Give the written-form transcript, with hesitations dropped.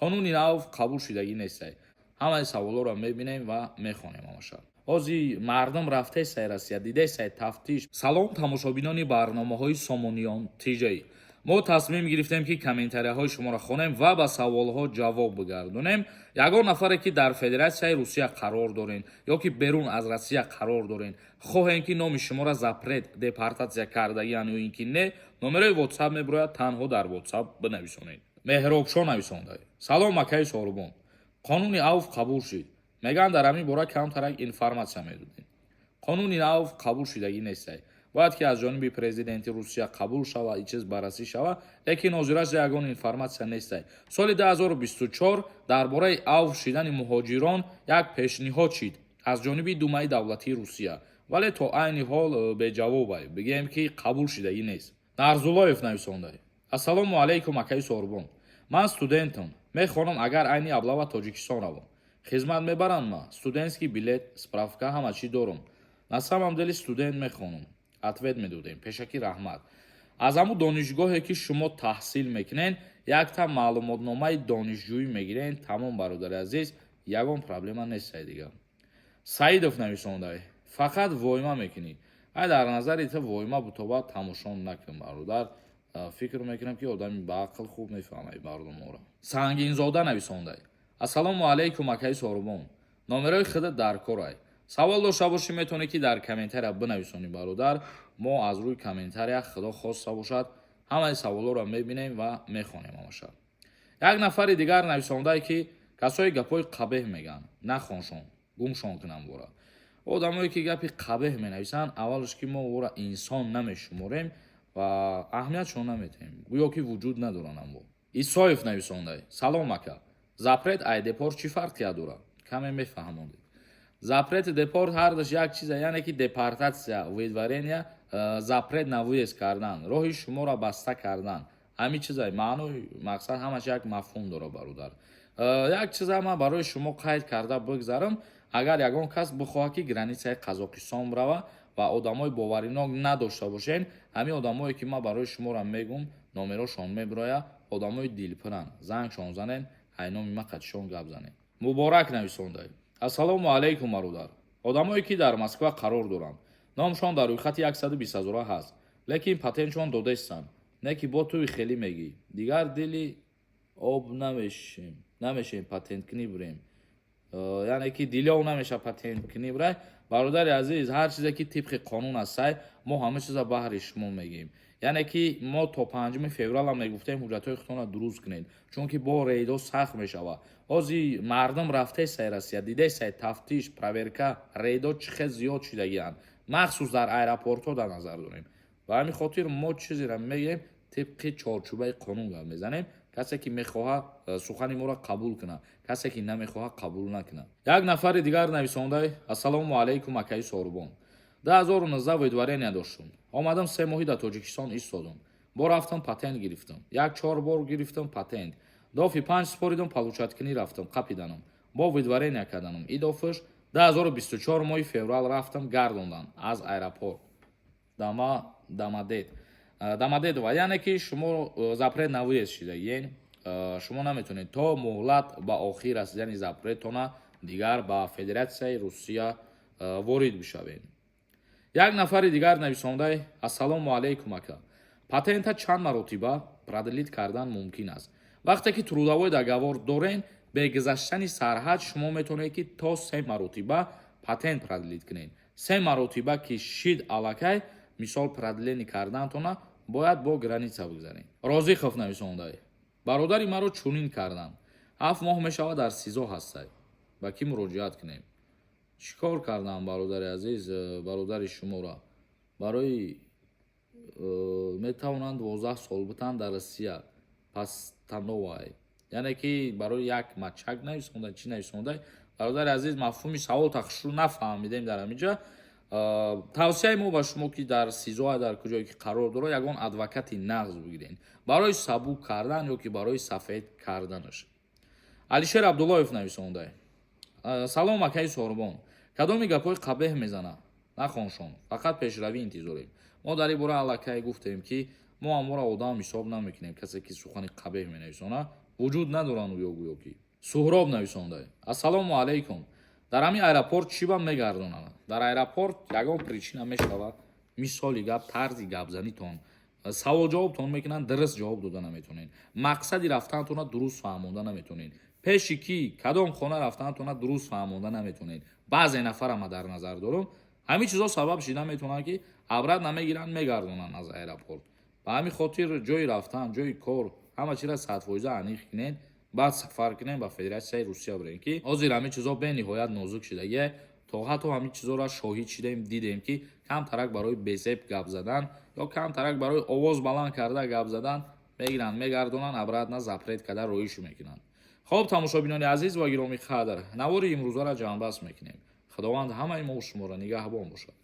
Қонуни нав қабул шидагӣ нестай. Ҳамаи саволҳоро мебинем ва мехонем ҳамаша. Ҳозир мардум рафтесай Россия, дидесай тафтиш. Салом, тамошобинони барномаҳои Сомониён ТЖ. Мо тасмим гирифтем, ки комментарияҳои шуморо хонем ва ба саволҳо ҷавоб бигардонем. Ягон нафаре, ки дар Федератсияи Русия қарор дорен ё ки берун аз Россия қарор дорен, хоҳем, ки номи шуморо запрет депортатсия кардагиан ё ин ки не, номерои WhatsApp мебирояд, танҳо дар WhatsApp бинависонед. Меҳробшо нависонда: «Салом, акаи Соҳрубон. Қонуни авф қабул шид, мегӯянд, дар ҳамин бора камтарак информатсия медодем». Қонуни авф қабул шидагӣ нестай. Бояд ки аз ҷониби президенти Русия қабул шава, и чиз баррасӣ шава, лекин ҳозираш ягон информатсия нестай. Соли 2024 дар бораи авф шидани муҳоҷирон як пешниҳод шид аз ҷониби Думаи давлатии Русия, вале то айни ҳол беҷавобай, бигӯем, ки қабул шидагӣ нест. Нарзуллоев нависонда: «Ассалому алайкум, акаи Соҳрубон. Ман студентам, мехонам. Агар айни аблава Тоҷикистон равам, хизмат мебаранд? Ма студентский билет, справка, ҳама чӣ дорам. На самом деле студент, мехонам. Ответ медодем, пешакӣ раҳмат». Аз ҳамун донишгоҳе, ки шумо таҳсил мекунед, якта маълумотномаи донишҷӯӣ мегирен, тамом, бародари азиз, ягон проблема нестай дигар. Саидов нависонда: «Фақат войма мекунӣ». Ай, дар назари та войма бутоба, тамошо накун, бародар. Фикр мекунам, ки одами баақл хуб мефаҳмад мардуморо. Сангинзода нависонда: «Ассалому алайкум, акаи Соҳрубон. Номерои худат дар корай. Савол дошта бошӣ, метавонӣ, ки дар комментария бинависонӣ, бародар. Мо аз рӯи комментария, худо хоста бошад, ҳамаи саволҳоро мебинем ва мехонем ҳамаша». Як нафари дигар нависондае, ки касои гапҳои қабеҳ мегӯянд, нахоншон, гумшон кунам бора. Одамое, ки гапи қабеҳ менависанд, аввалш ки мо ӯро инсон намешуморем ва аҳамиятшон наметиҳем, гӯё ки вуҷуд надоранд. Аммо Исоев нависонда: «Салом, ака. Запрет ай депорт чӣ фарқия дорад? Каме мефаҳмондед». Запрет, депорт ҳардаш як чиза, яъне ки депортатсия, выдворения, запрет на выезд кардан, роҳи шуморо баста кардан, ҳамин чиза. Маънои мақсад ҳамаш як мафҳум дорад, бародар. Як чиза ман барои шумо қайд карда бигзарам. Агар ягон кас бихоҳад, ки границаи Қазоқистон бирава ва одамои боваринок надошта бошен, ҳамин одамое, ки ман барои шуморо мегум, номерошон мебирояд, одамои дилпиранд, зангшон занен, ҳайноми ма қатишон гап занен. Муборак нависонда: «Ассалому алайкум, бародар. Одамое, ки дар Москва қарор доранд, номшон дар рӯйхати 120 ҳазора ҳаст, лекин патентшон додаистанд, не ки бо туи хелӣ мегӣ, дигар дили об намешем, патенткунӣ бирем». Яъне ки дили об намеша, патенткунӣ бирай. Бародари азиз, ҳар чизе, ки тибқи қонун астай, мо ҳама чиза баҳри шумо мегӯем. Яъне ки мо то 5 февралам мегуфтем, ҳуҷҷатҳои худтонро дуруст кунед, чунки бо рейдо сахт мешавад. Ҳозир мардум рафтесай Россия, дидесай тафтиш, проверка, рейдо чӣ хел зиёд шудагианд, махсус дар аэропортҳо дар назар дорем. Ба ҳамин хотир мо чизеро мегӯем, тибқи чорчӯбаи қонун гап мезанем. Касе, ки мехоҳад, сухани моро қабул кунад, касе, ки намехоҳад, қабул накунад. Як нафари дигар нависонда: «Ассалому алайкум, акаи Соҳрубон. 2019 выдворения доштум. Омадам, 3 моҳӣ дар Тоҷикистон истодум. Бо рафтам, патент гирифтам. Як чор бор гирифтам патент. Дофи панҷ споридум, получать кунӣ рафтам, қапиданам. Бо выдворения карданам. И дофиш 2024 моҳи феврал рафтам, гардондан аз аэропорт дама Дамадед, Дамадедова». Яъне ки шумо запрет на выезд шидагиен, шумо наметавонед то муҳлат ба охир расидани запретона дигар ба Федератсияи Русия ворид бишавед. Як нафари дигар нависондай: «Ассалому алайкум, ака. Патента чанд маротиба продлить кардан мумкин аст?» Вақте ки трудовой договор дорен, бе гузаштани сарҳад шумо метавонед, ки то се маротиба патент продлить кунед. Се маротиба ки шид, аллакай, мисол, продление кардантона бояд бо граница бигзаред. Розиқов нависондай: «Бародари маро чунин карданд, 7 моҳ мешавад, дар СИЗО ҳастай. Ба кӣ муроҷиат кунем?» Чӣ кор кардам, бародари азиз, бародари шуморо? Барои метавонанд 12 сол бутанд дар Россия постановай. Яъне ки барои як мачак нависонда, чӣ нависондай, бародари азиз, мафҳуми савол тахшуру нафаҳмидем дар ҳамин ҷа. Тавсияи мо ба шумо, ки дар СИЗО, дар куҷое ки қарор дорад, ягон адвокати нағз бигирен барои сабук кардан ё ки барои сафед карданаш. Алишер Абдуллоев нависонда: «Салом, акаи Соҳрубон. Кадоми гапҳои қабеҳ мезана, нахоншон, фақат пешравӣ интизорем». Мо дар ин бора аллакай гуфтем, ки мо аморо одам ҳисоб намекунем, касе, ки сухани қабеҳ менависона. Вуҷуд надоранд ё гӯё ки. Суҳроб нависонда: «Ассалому алайкум, дар ҳамин аэропорт чӣ ба мегардонанд?» Дар аэропорт ягон причина мешавад, мисоли гап, тарзи гапзанитон, савол ҷавобтон мекунанд, дуруст ҷавоб дода наметонед, мақсади рафтанатонро дуруст фаҳмонда наметонед, пеши кӣ, кадом хона рафтанатонро дуруст фаҳмонда наметонед. Баъзе нафара ма дар назар дорам. Ҳамин чизо сабаб шида метавонанд, ки обратно мегиранд, мегардонанд аз аэропорт. Ба ҳамин хотир ҷои рафтан, ҷои кор, ҳама чизро 100% аниқ кунед, баъд сафар кунем, ба Федератсияи Русия бирем, ки ҳозир ҳамин чизо бениҳоят нозук шидагие. То ҳатто ҳамин чизоро шоҳид шидаем, дидем, ки камтарак барои безеб гап задан ё камтарак барои овоз баланд карда гап задан мегиранд, мегардонанд, обратно запрет карда роиш мекунанд. Хоб, тамошобинони азиз ва гиромӣ қадр, навори имрӯзаро ҷамъбаст мекунем. Худованд ҳамаи мо шуморо нигаҳбон бошад.